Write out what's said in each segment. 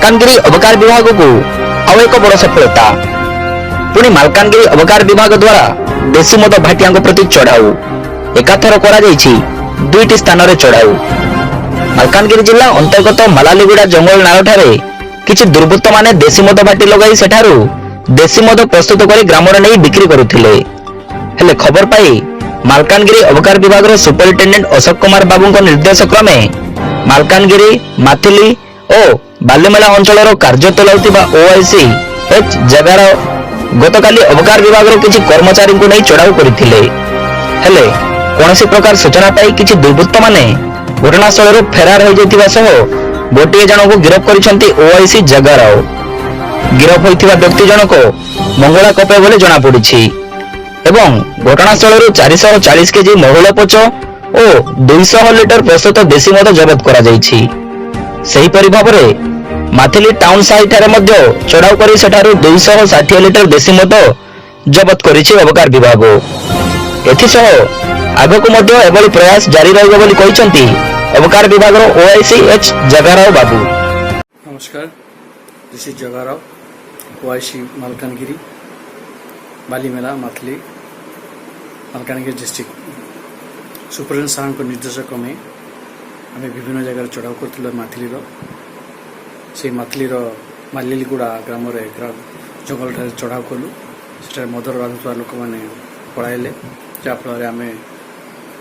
ମାଲକାନଗିରି ଅବକାର ବିଭାଗକୁ ଆଉ ଏକ ବଡ଼ ସଫଳତା। ପୁଣି ମାଲକାନଗିରି ଅବକାର ବିଭାଗ ଦ୍ୱାରା ଦେଶୀ ମଦ ଭାଟିଆଙ୍କ ପ୍ରତି ଚଢାଉ। ଏକାଥର କରାଯାଇଛି ଦୁଇଟି ସ୍ଥାନରେ ଚଢାଉ। ମାଲକାନଗିରି ଜିଲ୍ଲା ଅନ୍ତର୍ଗତ ମାଲାଲିଗୁଡ଼ା ଜଙ୍ଗଲ ନାଳଠାରେ କିଛି ଦୁର୍ବୃତ୍ତମାନେ ଦେଶୀ ମଦ ଭାଟି ଲଗାଇ ସେଠାରୁ ଦେଶୀ ମଦ ପ୍ରସ୍ତୁତ କରି ଗ୍ରାମରେ ନେଇ ବିକ୍ରି କରୁଥିଲେ। ହେଲେ ଖବର ପାଇ ମାଲକାନଗିରି ଅବକାର ବିଭାଗର ସୁପରିଟେଣ୍ଡେଣ୍ଟ ଅଶୋକ କୁମାର ବାବୁଙ୍କ ନିର୍ଦ୍ଦେଶ କ୍ରମେ ମାଲକାନଗିରି, ମାଥିଲି ଓ ବାଲିମେଳା ଅଞ୍ଚଳର କାର୍ଯ୍ୟ ତୁଲାଉଥିବା ଓଆଇସି ଏଚ୍ ଜାଗାର ଗତକାଲି ଅବକାର ବିଭାଗର କିଛି କର୍ମଚାରୀଙ୍କୁ ନେଇ ଚଢାଉ କରିଥିଲେ। ହେଲେ କୌଣସି ପ୍ରକାର ସୂଚନା ପାଇ କିଛି ଦୁର୍ବୃତ୍ତମାନେ ଘଟଣାସ୍ଥଳରୁ ଫେରାର ହୋଇଯାଇଥିବା ସହ ଗୋଟିଏ ଜଣକୁ ଗିରଫ କରିଛନ୍ତି ଓଆଇସି ଜାଗାରାଓ। ଗିରଫ ହୋଇଥିବା ବ୍ୟକ୍ତି ଜଣକ ମଙ୍ଗଳା କପେ ବୋଲି ଜଣାପଡ଼ିଛି ଏବଂ ଘଟଣାସ୍ଥଳରୁ 440 କେଜି ମହୁଲ ପୋଚ ଓ 200 ଲିଟର ପ୍ରସ୍ତୁତ ଦେଶୀ ମଦ ଜବତ କରାଯାଇଛି। ସେହିପରି ଭାବରେ ମାଥିଲି ଟାଉନ ସାହିଠାରେ ମଧ୍ୟ ଚଢାଉ କରି ସେଠାରୁ 260 ଲିଟର ଦେଶୀ ମଦ ଜବତ କରିଛି ଅବକାର ବିଭାଗ। ଏଥିସହ ଆଗକୁ ମଧ୍ୟ ଏଭଳି ପ୍ରୟାସ ଜାରି ରହିବ ବୋଲି କହିଛନ୍ତି ଅବକାର ବିଭାଗର ଓଆଇସି ଏଚ୍ ଜଗାରାଓ ବାବୁ। ନମସ୍କାର, this is Jagarao, OIC, Malkangiri, Balimela, Mathili, Malkangiri district. Superintendent ସାର୍ଙ୍କ ନିର୍ଦ୍ଦେଶ କ୍ରମେ ଆମେ ବିଭିନ୍ନ ଜାଗାରେ ଚଢ଼ାଉ କରିଥିଲୁ। ମାଥିଲି ସେଇ ମାଥିଲି ମାଲିଲିଗୁଡ଼ା ଗ୍ରାମରେ ଜଙ୍ଗଲଠାରେ ଚଢ଼ାଉ କଲୁ। ସେଠାରେ ମଦର ରାନ୍ଧୁଥିବା ଲୋକମାନେ ପଳାଇଲେ, ଯାହାଫଳରେ ଆମେ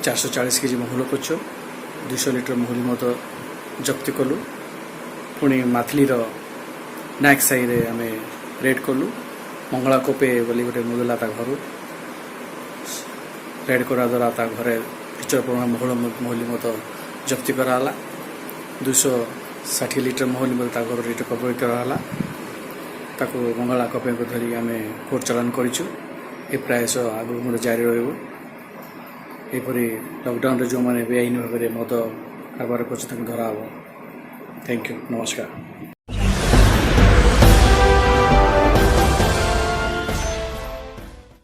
440 କେଜି ମହୁଲ ପୋଚ, 200 ଲିଟର ମହୁଲି ମଦ ଜପ୍ତି କଲୁ। ପୁଣି ମାଥିଲି ନାୟକ ସାହିରେ ଆମେ ରେଡ୍ କଲୁ। ମଙ୍ଗଳା କୋପେ ବୋଲି ଗୋଟେ ମୁଦଲା, ତା ଘରୁ ରେଡ୍ କରିବା ଦ୍ୱାରା ତା ଘରେ ପ୍ରଚୁର ପରିମାଣ ମହୁଲି ମଦ ଜପ୍ତି କରାହେଲା। 260 ଲିଟର ମହୁଲି ମଦ ତା ଘରୁ ରିକଭରି କରାହେଲା। ତାକୁ ମଙ୍ଗଳା କୋପେଙ୍କୁ ଧରି ଆମେ କୋର୍ଟ ଚାଲାଣ କରିଛୁ। ଏ ପ୍ରୟାସ ଆଗକୁ ମଧ୍ୟ ଜାରି ରହିବ। ଏପରି ଲକଡାଉନରେ ଯେଉଁମାନେ ବେଆଇନ ଭାବରେ ମଦ କାରବାର କରୁଛନ୍ତି, ତାଙ୍କୁ ଧରାହେବ। Thank you, ନମସ୍କାର।